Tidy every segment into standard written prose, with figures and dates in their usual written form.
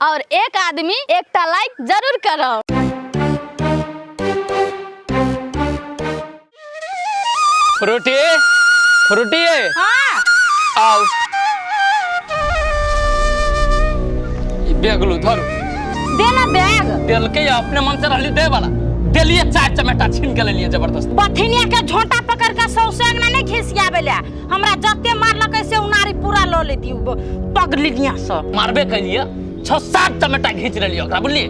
और एक आदमी एकटा लाइक जरूर करब। फ्रूटी, फ्रूटी है। हाँ। आओ ई बैग लू, धरू। दे ना बैग। देलके या अपने मन से रहली दे वाला देलिए, चार चमेटा छीन के लेलिए जबरदस्त। बथिनिया के झोंटा पकड़ के सौसे अंगना नहीं घिसियाबे ले, हमरा जते मारलक से उनारी पूरा ल लेती पगलिनिया सब। मारबे कैलिए, 6-7 चमेटा घींच लेलिए ओकरा, बुझलिए?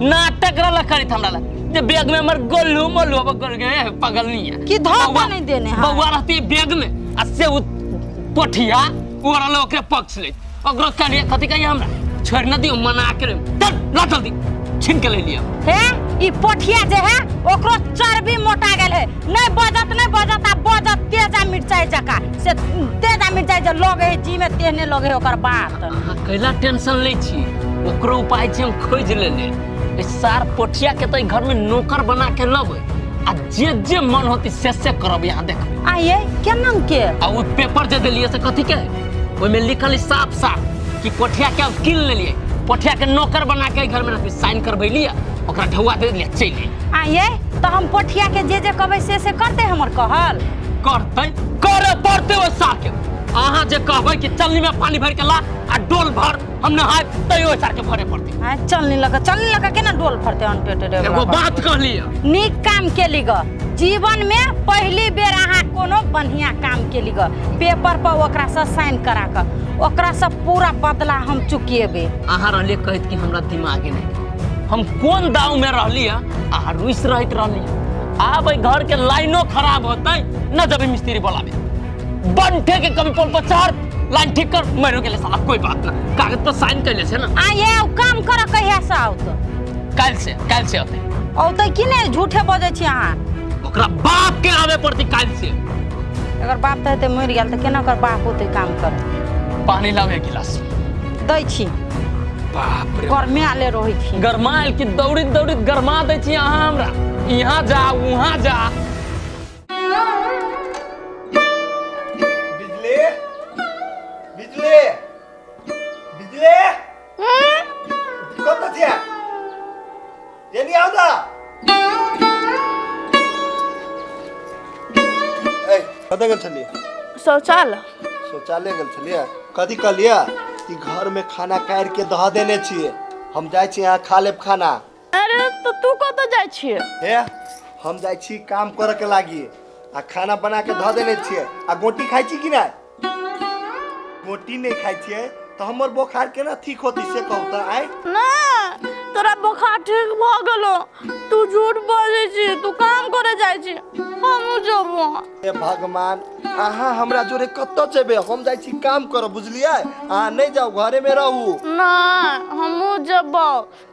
नाटक रहल करित हमरा ला जे बैग में हमर गोलू मोलू अब गोल गए पगल नहीं है कि धोखा नहीं देने। हाँ। बउआ रहती बैग में आ से उ पोठिया उ रहल ओकरे पक्ष ले, ओकरो कहलिए कथी कहिए हमरा छोड़ न दियो, मना के चल ला जल्दी छीन के ले लिया। हे ई पोठिया जे है ओकरो चर्बी मोटा गेल है, नहीं बजत नहीं बजत आ बजत तेजा मिरचाई जका से तेजा मिरचाई जे लगे है जी में तेहने लगे है ओकर बात। अहाँ कैला टेंशन लै छी, ओकरो उपाय छै, हम खोजि लेले। ए सार पोठिया के तो घर में नौकर बना के लबै आ जे जे मन होती से से करब। यहाँ देखबै आ ये केना के आ ओ पेपर जे देलिए से कथी के, ओहिमे लिखल है साफ साफ कि पोठिया के हम कीन लेलिए, पोठिया के नौकर बना के घर में रखबी, साइन करबैलिए ओकरा ढौआ दे देलिए चलि अयली। आ ये तो हम पोठिया के जे जे कहबै से से करते हमर कहल करते करे पड़ते ओहि सार के। अहाँ जे कहबै कि चलनी में पानी भर के ला आ डोल भर हम नहाय तैयो ओहि सार के भरे पड़ते। आ चलनी लगा, चलनी लगा केना डोल भरते अनटेटे रे। एगो बात कहलिए नीक काम केली ग, जीवन में पहली बेर अहाँ कोनो बढ़िया काम केली ग, पेपर पर ओकरा से साइन करा के ओकरा से पूरा बदला हम चुकेबे। अहाँ रहलिए कहैत कि हमरा दिमागे नहीं, हम कोन दाव में रहली है, अहाँ रुसि रहैत रहली। आब एहि घर के लाइनो खराब होतै न जब मिस्त्री बोलाबे बंठे के कभी पोल पर चढ़ लाइन ठीक कर मरो गेले साला, कोई बात ना, कागज पर साइन कैले छै ना। आ ये काम कर कहिया से आओत? काल्हि से, काल्हि से औतै। औतै कि नहि? झूठे बजै छी अहाँ। ओकरा बाप के आवे पड़तै काल्हि से। अगर बाप तऽ हेतै मरि गेल तऽ केना ओकर बाप औतै काम कर? पानी लावे गिलास दै छी। बाप रे गरमाले रहै छी। गरमायल कि दौड़ित दौड़ित गरमा दै छी अहाँ हमरा, यहाँ जा वहाँ जा। बिजली, बिजली, बिजली, कतऽ छियै? एनी आउ ना। ए, कतऽ गेल छलियै? शौचालय। शौचालय गेल छलियै? कथी कहलियै कि घर में खाना काटि के दह देने छियै, हम जाइ छी अहाँ खा लेब खाना। अरे तो तू कतऽ जाइ छियै? हे हम जाइ छी काम करे के लागी आ खाना बना के धऽ देने छियै। आ गोटी खाइ छी कि नहि? गोटी नहि खाइ छियै तऽ हमर बोखार केना ठीक होतै से कहू तऽ? आइ ना तोरा बोखार ठीक भऽ गेलो, तू झूठ बजै छी, तू काम करे जाइ छी, हमहूँ जेबो। हे भगवान, अहाँ हमरा जोरे कतऽ जेबै? हम जाइ छी काम करऽ, बुझलियै? अहाँ नहि जाउ, घरे में रहू। ना हमहूँ जेबो,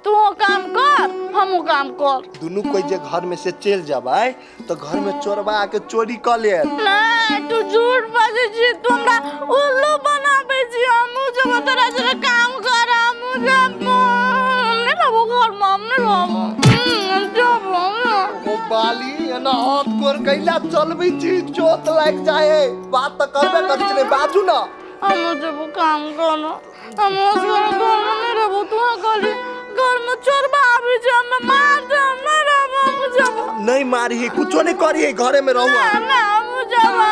तू काम कर हमहूँ काम कर। दुनू कोई जे घर में से चलि जेबै तऽ घर में चोरबा आके चोरी कऽ लेत। ना तू झूठ बजै छी, तू हमरा उल्लू बनाबै छी। हमहूँ जेबो तोरा जोरे काम कर, हमहूँ जेबो, हम नहि रहबो घर में, हम नहि रहबो, हम जेबो। ओ बाली एना हाथ गोर कैला चलबै छी, चोट लागि जाइ है। बात तऽ करबे करै छी, बाजू ना। हमहूँ जेबो काम कर, हमहूँ घर में नहि रहबो। तू कहली घर में चोरबा आबै छै, हमे मार दे, हम नहि रहबो, हमहूँ जेबो। नहीं मारही, कुछो नहीं करी, घरे में रहू। ना ना हमहूँ जेबो।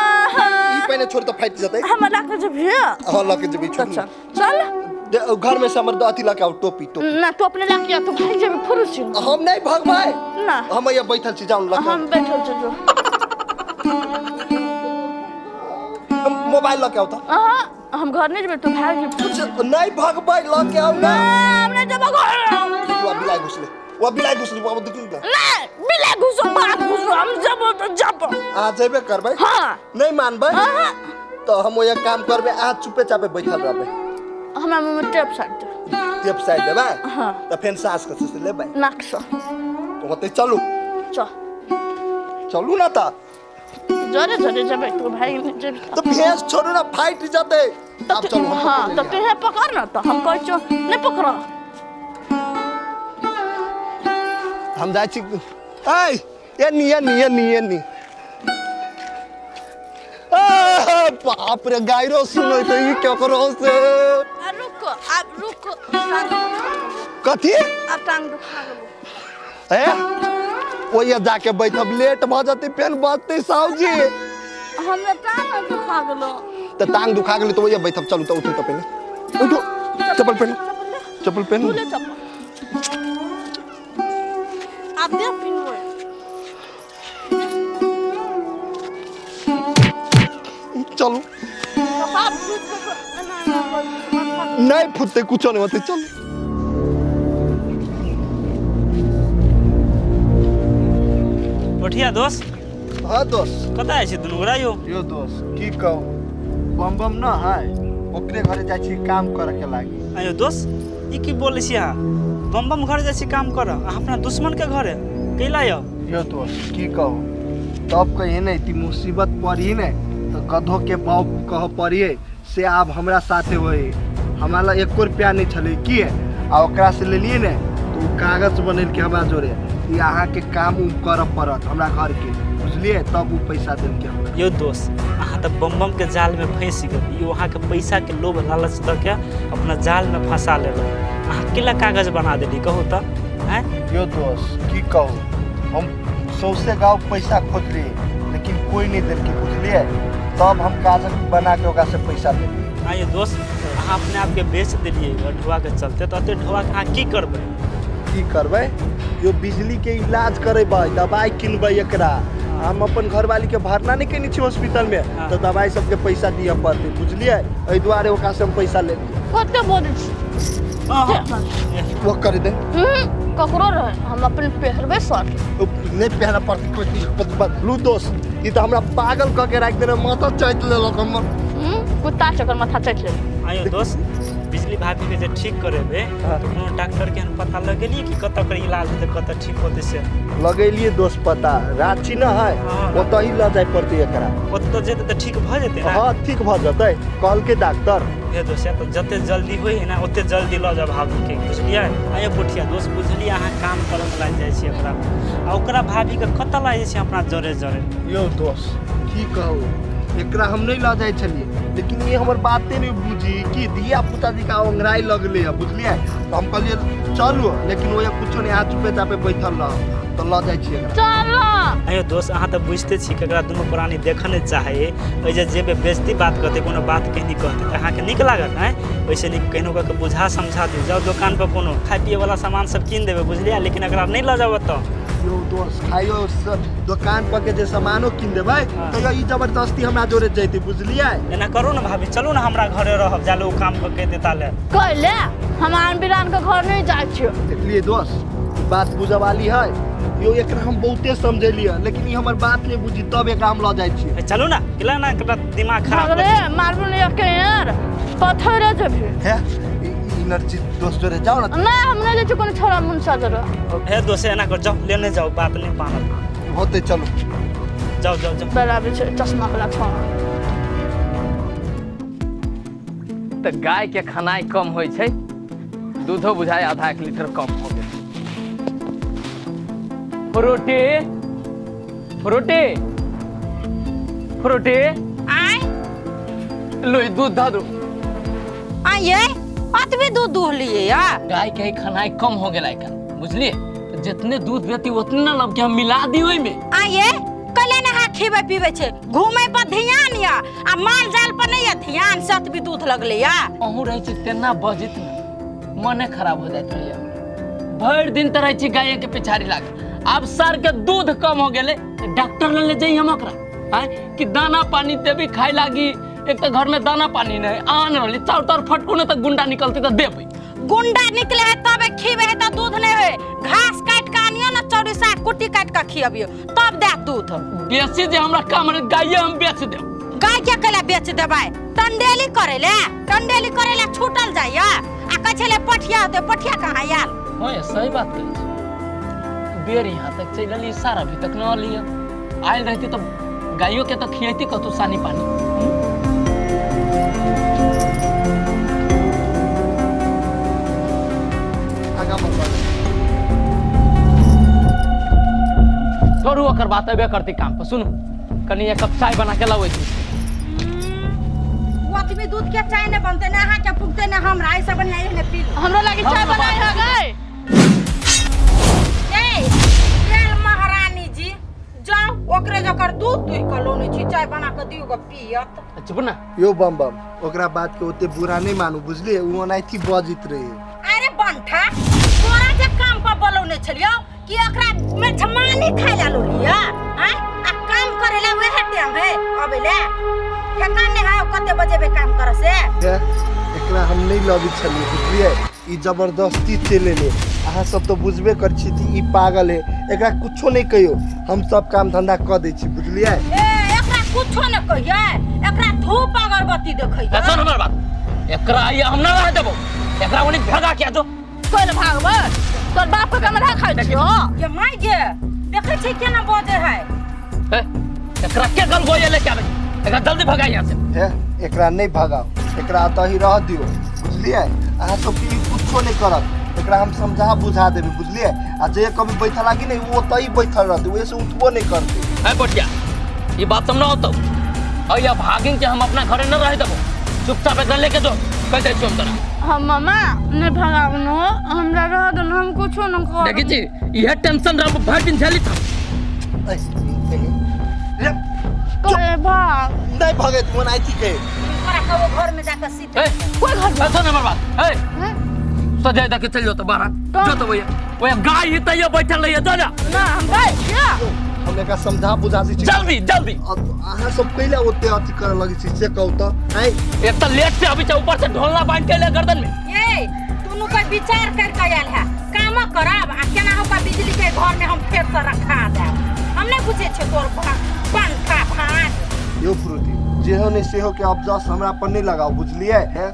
ई पहिने छोड़ तऽ फाटि जेतै। हमरा लऽ के जेबही? हाँ लऽ के जेबही, छोड़। चल चल घर में से हमर अथी लऽ के आउ, टोपी। टोपी ना तू अपने लऽ के आ, तू भागि जेबही फुरुसी। हम नहीं भगबै ना, हम यहाँ बैठल छी, जाउ लऽ के। हम बैठल छी, जो मोबाइल लऽ के आउ तऽ। अहाँ हम घर नहीं जेबै, तू भागि जेबही। नहीं भगबै, लऽ के आउ ना। हम नहीं जेबै घर। वह बिलाइ घुसले, वह बिलाइ घुसले, वह देखियौ ना। नहीं बिलाइ घुसो बात घुसो, हम जेबो तऽ जेबो। अहाँ जेबे करबै? हाँ। नहीं मानबै? हाँ। तऽ हम ओहि काम करबै, अहाँ चुपे चापे बैठल रहबै। हमरा मुँह में टेप साटि दे। टेप साटि देबै? हाँ। तऽ फेर सास के से लेबै? नाक से। होतै, चलू। चल चलू ना तऽ। जरे जरे जेबै, तू भागि नहि जेबही। तऽ भैंस छोड़ू ना, फाटि जेतै। आब चलू हम। हाँ तऽ तूहे पकड़ ना, तऽ हम कहै छियौ नहि पकड़। हम जाइ छी। ऐ एनी एनी एनी एनी, बाप रे गायरो सुनै तऽ ई केकरो से। रुक आब रुक। कथी? आब टांग दुखा गेलो। ए ओया जाके बैठब, लेट भऽ जेतै, फेर बजतै साहु जी। हमरा टांग दुखा गेलो। तऽ टांग दुखा गेलै तऽ ओया बैठब। चलू तऽ उठू, तऽ पहिने उठू, चप्पल पहिनू, चप्पल पहिनू। तू ले चप्पल। आब दे पिनबै। चलू। कपार फूटि जेतौ, एना एना करबिही तऽ माथा। नहि फुटतै, कुछो नहि होतै, चलू। बढ़िया दोस्त। हाँ दोस्त। कतऽ जाइ छी दुनू गोरा यौ? यो दोस्त की कहू, बम बम न है, ओकरे घरे जाइ छी काम करे के लागी। आयो दोस्त, ई की बोलै छी अहाँ? बम बम घर जाइ छी काम करऽ, अहाँ अपना दुश्मन के घरे कैला यौ? यो दोस्त की कहू, तब कहिए नहीं ती मुसीबत पड़ी ने तो गधो के बाप कह पड़िए से आब हमरा साथे होई। हमरा लग एको रुपया नहीं छलै की, आ ओकरा से लेलिए ने तो उ कागज बनेलकै हमरा जोरे ई अहाँके काम उम करऽ पड़त हमरा घर के, बुझलिए? तब उ पैसा देलकै हमरा। यौ दोस्त, अहाँ तऽ बम बम के जाल में फँसि गेल। ई अहाँके पैसा के लोभ लालच दऽ के अपना जाल में फंसा लेलक। अहाँ केला कागज बना देली कहू तऽ? आँय यो दोस्त की कहू, हम सौंसे गाँव पैसा खोजलिए लेकिन कोई नहीं देलकै, बुझलिए? तब हम कागज बना के ओकरा से पैसा लेलिए। आँ यौ दोस्त, अहाँ अपने आपके बेच देलियै ढोआ के चलते, तऽ एते ढोआ के अहाँ की करबै? की करबै यो, बिजली के इलाज करेबै, दवाई किनबै एकरा। हम अपन घरवाली के भरना नहीं केने छी हॉस्पिटल में, हाँ। तऽ दवाई सबके पैसा दिअ पड़तै, बुझलिए? एहि दुआरे ओकरा से हम पैसा लेलिए। कते बजै छी? वो कर दे। ककरो रहे, हम अपन पहिरबै शर्ट। नहीं पहना पड़तै कोई चीज। लू दोस्त, ई तऽ हमरा पागल कऽ के राखि देने, माथा चाटि लेलक हमर। कुत्ता चक्कर माथा चाटि लेलक। आँ यौ दोस्त, बिजली भाभी के जे ठीक करेबै हाँ। तऽ कोनो डॉक्टर के पता लगेलियै कि कतऽ कर इलाज हेतै, कतऽ ठीक होतै से? लगेलिए दोस्त पता, रांची न है, हाँ। ओतऽ ही लऽ जाय पड़तै एकरा। ओतऽ जेतै तऽ ठीक भऽ जेतै ने? हाँ ठीक भऽ जेतै, कहलकै डॉक्टर। हे दोस्त, तऽ जते जल्दी होइ ने ओते जल्दी लऽ जाउ भाभी के, बुझलियै? आँ यौ पोठिया दोस्त, बुझलियै अहाँ काम करऽ मे लागि जाइ छी ओकरा, आ ओकरा भाभी के कतऽ लागि जाइ छी अपना जरे जरे? यौ दोस्त की कहू, एकरा हम नहीं लऽ जाइ छलियै लेकिन ई हमर बाते नहीं बुझी कि धिया पुता जी का ओंघराइ लगलै है, बुझलियै? तऽ हम कहलियै चलू, लेकिन ओया कुछो नहीं, अहाँ चुपे चापे बैठल रह, तऽ लऽ जाइ छियै एकरा। चल। आँय दोस्त, अहाँ तऽ बुझिते छी ककरा दुनू प्राणी देखऽ नहि चाहै, ओहि जे जेबै बेजती बात कहतै, कोनो बात कहीं कहतै तऽ अहाँके नीक लागत? आँय, ओहिसँ नीक केहनो कऽ के बुझा समझा दियौ। जाउ दोकान पर कोनो खाय पियै वाला सामान सब कीन देबै, बुझलियै? लेकिन एकरा नहि लऽ जाउ ओतऽ। यौ दोस्त, खाइयो दोकान पर के जे सामानो कीन देबै तैयो ई जबरदस्ती हमरा जोरे जैतै, बुझलियै? एना करू ने भाभी, चलू ने हमरा घरे रहब, जाले ओ काम कऽ के देता ले। कैले हम आन बिरान के घर नहीं जाइ छियै। देखलियै दोस्त, बात बुझऽ वाली है यो, एकरा हम बहुते समझेलियै लेकिन ई हमर बात नहीं बुझी, तब एकरा हम लऽ जाइ छियै। चलू ना, केला ना एकरा दिमाग खराब। भगले मारबो नहीं के यार, पत्थर जेबही। हे इनर्जी दोस्त जोरे जाओ ना। नहीं, हम नहीं जाइ छियै कोनो छोरा मुनसा जोरे। हे दोस्त, एना कर जाओ, लेने जाओ, बात नहीं मानत। होते चलू। जाओ जाओ जाओ। बराबर छै चश्मा वाला छोरा। तऽ गाय के खेनाइ कम होइ छै, दूधो बुझाय आधा एक लीटर कम हो गेल। Frooti Frooti Frooti. आय। लो ई दूध दऽ दू। आइए अतबे दूध दूहलिए या? गाय के खेनाइ कम हो गेल आइकाल्हि, बुझलिए? तऽ जितने दूध देती उतने ना लब के हम मिला दी ओहिमे। आइए कले नहा खिबै पीबै छै, घूमै पर ध्यान या आ माल जाल पर नहीं या ध्यान, से अतबी दूध लगले या। अहूँ रहै छी तेना बजैत ने, मने खराब हो जाइत रहैया। भरि दिन तऽ रहै छी गाये के पिछाड़ी लागल, आब सर के दूध कम हो गेलै तऽ डॉक्टर लग ले जाइ हम ओकरा, आँय कि दाना पानी देबी खाय लागी। एक तऽ घर में दाना पानी नहीं आन रहली, चाउर ताउर फटकू ने तऽ गुंडा निकलते तऽ देबै। गुंडा निकले है तबे खिबे है तऽ दूध नहीं होय, घास काट के आनियो ना, चौड़ीसा कुट्टी काट के खियबियो तब दे दूध। बेसी जे हमरा काम रहे गाये हम बेच देब। गाय के केला बेच देबै? टंडेली करे ले, टंडेली करे ले छूटल जाइया आ कहै छलै पठिया होतै, पठिया कहाँ आयल? हाँ सही बात कहै छी, बेर यहाँ तक चलि एलियै, सारा अभी तक न एलियै। आयल रहती तऽ गाइयो के तऽ खियैती कतौ सानी पानी। आगाँ बढ़। छोड़ू ओकर बात, अबे करती काम पर। सुनू, कनी एक कप चाय बना के लाबै छी। ओतबी दूध के चाय नहीं बनते, ना अहाँ के पुगते ना हमरा, ऐसे बढ़िया एहने पी लू। हमरा लागी चाय बनाई है गए। ओकरे जकर दूध दुहि के लोने छी, चाय बना के दियौ ग पियत। चुप ना। यो बम बम ओकरा बात के ओते बुरा नहीं मानू, बुझलिए? उ ओनाहिते बजैत रहे। अरे बंठा, तोरा जे काम पर बोलौने छलियौ कि ओकरा में झमानी खाइ ला लोलिया आय, आ काम करे ला वएह टाइम है अबे ले ठेकान नहीं है कते बजेबे काम करे से। हे, एकरा हम नहीं लबै छलिए, बुझलिए? ई जबरदस्ती चलि एलै। अहाँ सब तो बुझबे कर छी कि ई पागल है, एकरा कुछो नहीं कहियो, हम सब काम धंधा कऽ दै छी, बुझलिए? ए एकरा कुछो न कहिए, एकरा धूप अगरबत्ती देखैए। सुन हमर बात, एकरा ये हम ना रह देबो, एकरा ओनी भगा के दो। कोई भागबै तोर बाप के कमरा खाइ छियो। ये my गे देखै छै केना बजे है। ए, एकरा के गल गोये लेके आबै, एकरा जल्दी भगा यहाँ से। हे, एकरा नहीं भगाओ, एकरा एतऽ ही रह दियो, बुझलिए? अहाँ सब के ई कुछो नहीं करत, एकरा हम समझा बुझा देबै, बुझलिए? आ जे कभी बैठल लागी नहीं वो ओतऽ ही बैठल रहतै, ओहे से उठबो नहीं करतै। ए बटिया, ये बात सब न होतौ, अइया भागिन के हम अपना घरे न रह देबो, चुपचाप एकरा लेके जो, कह दै छियौ हम तोरा। हम मामा नहीं भगाबनो, हमरा रह दो, हम कुछो न करब। देखी छी इहे टेंशन रह भरि दिन झेली था। ऐ, रे, कोई भाग नहीं भगैत ओनाहिते के। तोरा कबो घर में जाके सीत। ए कोई घर में सुन हमर बात, ए सजाय दके चल जो तो बाहर जो तो भैया, ओया गाय ही तैयो बैठल रहिए, जो ना। ना हम गाय छियै। हम एकरा समझा बुझा दै छी। जल्दी जल्दी। अहाँ सब कैला ओते अथी करऽ लगै छी से कहू तऽ? आँय एक तऽ लेट से अबै छै, ऊपर से ढोलना बांध के ले गर्दन में। ए दुनू के विचार कर के आयल है, काम करब आ केना होका बिजली के घर में हम फेर से रखा देब। हम नहीं बुझे छे तोर पंखा भाग। यो फ्रूटी जेहो नहीं सेहो के अबजस हमरा पर नहीं लगाओ, बुझलिए? है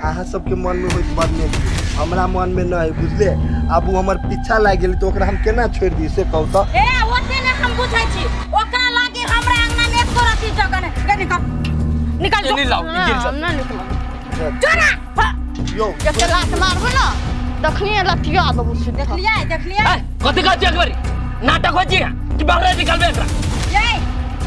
अहाँ सबके मन में होइत बदने, हमरा मन में नहीं, बुझलिए? आब उ हमर पीछा लागि गेल तऽ ओकरा हम केना छोड़ि दी से कहू तऽ? ए ओते ने हम बुझै छी, ओकरा लागी हमरा अंगना में एको रत्ती जगह नहीं। गे निकल निकल जो। नहीं लाओ, ई गिर हम ना निकलब। जो ना। यो जब लात मारबो ना तखनी लतिया देबो सीधा। देखलियै देखलियै। ए कथि कहै छी एकबारी नाटक होइ छी कि बाहर निकलबे एकरा? ए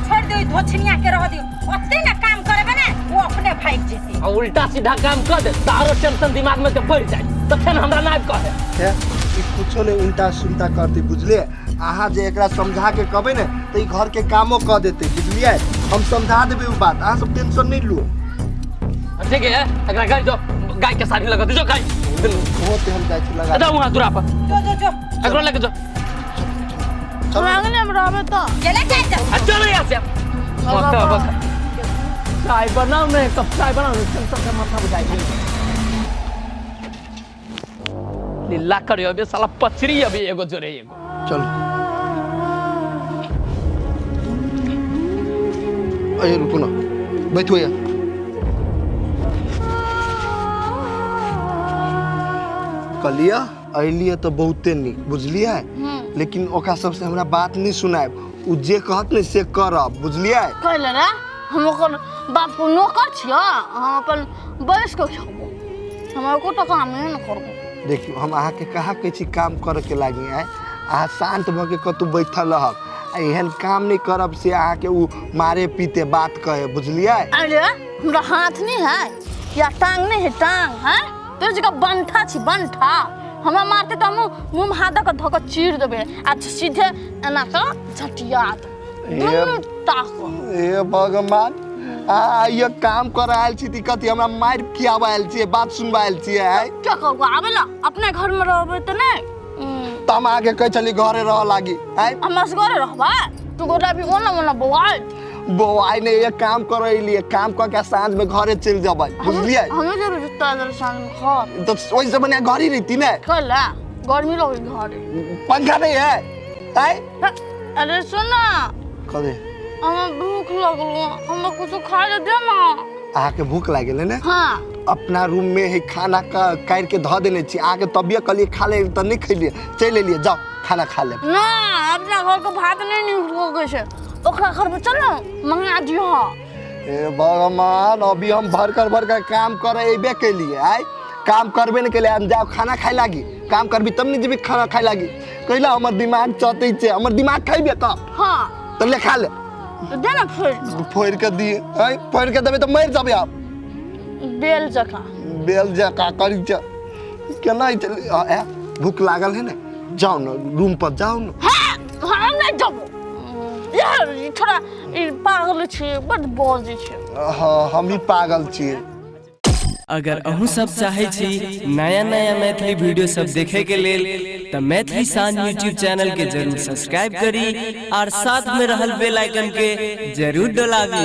छोड़ दियो धोछनिया के रह दियो, ओते ने काम करबे ने वो अपने भाग जेतै। आ उल्टा सीधा काम कर दे तारो टेंशन दिमाग में के बढ़ जाए तो फेन हमरा ना कहे। हे ई कुछो नहीं उल्टा सुल्टा करते, बुझलिए? अहाँ जे एकरा समझा के कहबै ने तऽ ई घर के कामो कऽ देतै, बुझलिए? हम समझा देबै उ बात, अहाँ सब टेंशन नहीं लू। ठीक है एकरा गाय जो गाय के साड़ी लगा दीजो गाय ओहो ते हम जाइ छी लगा। जा वहां दूरा पर जो जो जो एकरो लेके जो। चलो। आंगने में रहबे तो चले जाय जा। आ चलो यहाँ से। बका बका चाय बनाओ ने, कब चाय बनाओ ने, टेंशन से माथा बुझाई गेल। लीला करियो अबे साला पचरी अबे एगो जोरे एगो। चलो अरे रुको ना, बैठो यार। कहलिए अलिए तो बहुते नीक, बुझलिए? लेकिन ओकरा सबसे हमरा बात नहीं सुनायब, उ जे कहत नहीं से करब, बुझलिए? कहले रे हम ओकर बाप को नौकर छियै, हम अपन बैस के खेबो, हम एको टका नहीं न करबो। देखियो हम अहाँके कहाँ कहै छी काम करे के लागी, आँय अहाँ शांत भऽ के कतहु बैठल रहब आ एहन काम नहीं करब से अहाँके उ मारे पीते बात कहे, बुझलिए? अरे हमरा हाथ नहीं है या टांग नहीं है, टांग है तोर जगह बंठा छी बंठा, हमरा मारते तऽ हम मुँह में हाथ दऽ के धऽ के चीर देबै आ सीधे एना कऽ झटिया देबै दुनू टाक। हे भगवान, आ ये काम कर आयल छी त कथी हमरा मारि खियाबऽ आयल छियै, बात सुनबा आयल छियै? आँय क्या कहू आबै ला अपने घर में रहबै तऽ नहि। तऽ हम अहाँके कहै छली घरे रहऽ लागी, आँय हम असगरे रहबै, तू गोटा भी ओना ओना बौआइ बौआइ नहि, ये काम करे एलियै, काम कऽ के साँझ में घरे चलि जेबै, बुझलियै? हमे जरूर जूता जरूर साँझ में घर तऽ ओहिसँ बढ़िआँ घरे रहिती ने। कैला गर्मी लगै घरे, पंखा नहीं है? आँय अरे सुन ना, कहे हमरा भूख लगलो, हमरा कुछ खाय ले दे ना। अहाँके भूख लागि गेलै ने? हाँ। अपना रूम में है खाना काटि के धऽ देने छी, अहाँके तबियत कहलियै खा ले तऽ नहीं खेलियै, चलि एलियै, जाओ खाना खा लेब। ना अपना घर के भात नहीं नीक लगै छै, ओकरा घर में चलो मंगा दियो। हे भगवान, अभी हम भरकर भरकर काम करे अयबे केलियै, आँय काम करबे नहीं केलियै, हम जाओ खाना खाय लागी, काम करबी तब नहीं जेबी खाना खाय लागी, कैला हमर दिमाग चतै छै, हमर दिमाग खैबे तऽ। हाँ तऽ ले खा ले। तो दे ना फोड़ फोड़ के दिए, आँय फोड़ के देबै तऽ मरि जेबै आप। बेल जकाँ बेल जकाँ करी छै केना भूख लागल है ने, जाओ न रूम पर जाओ न। हाँ, हम नहीं जाबो। यह ई छोड़ा ई पागल छै, बड बजै छै। हाँ, हम ही पागल छियै। अगर अहूँ सब चाहे छी नया नया मैथिली वीडियो सब देखे के लेल त मैथिली शान यूट्यूब चैनल के जरूर सब्सक्राइब करी और साथ में रहल बेल आइकन के जरूर डोलाबी।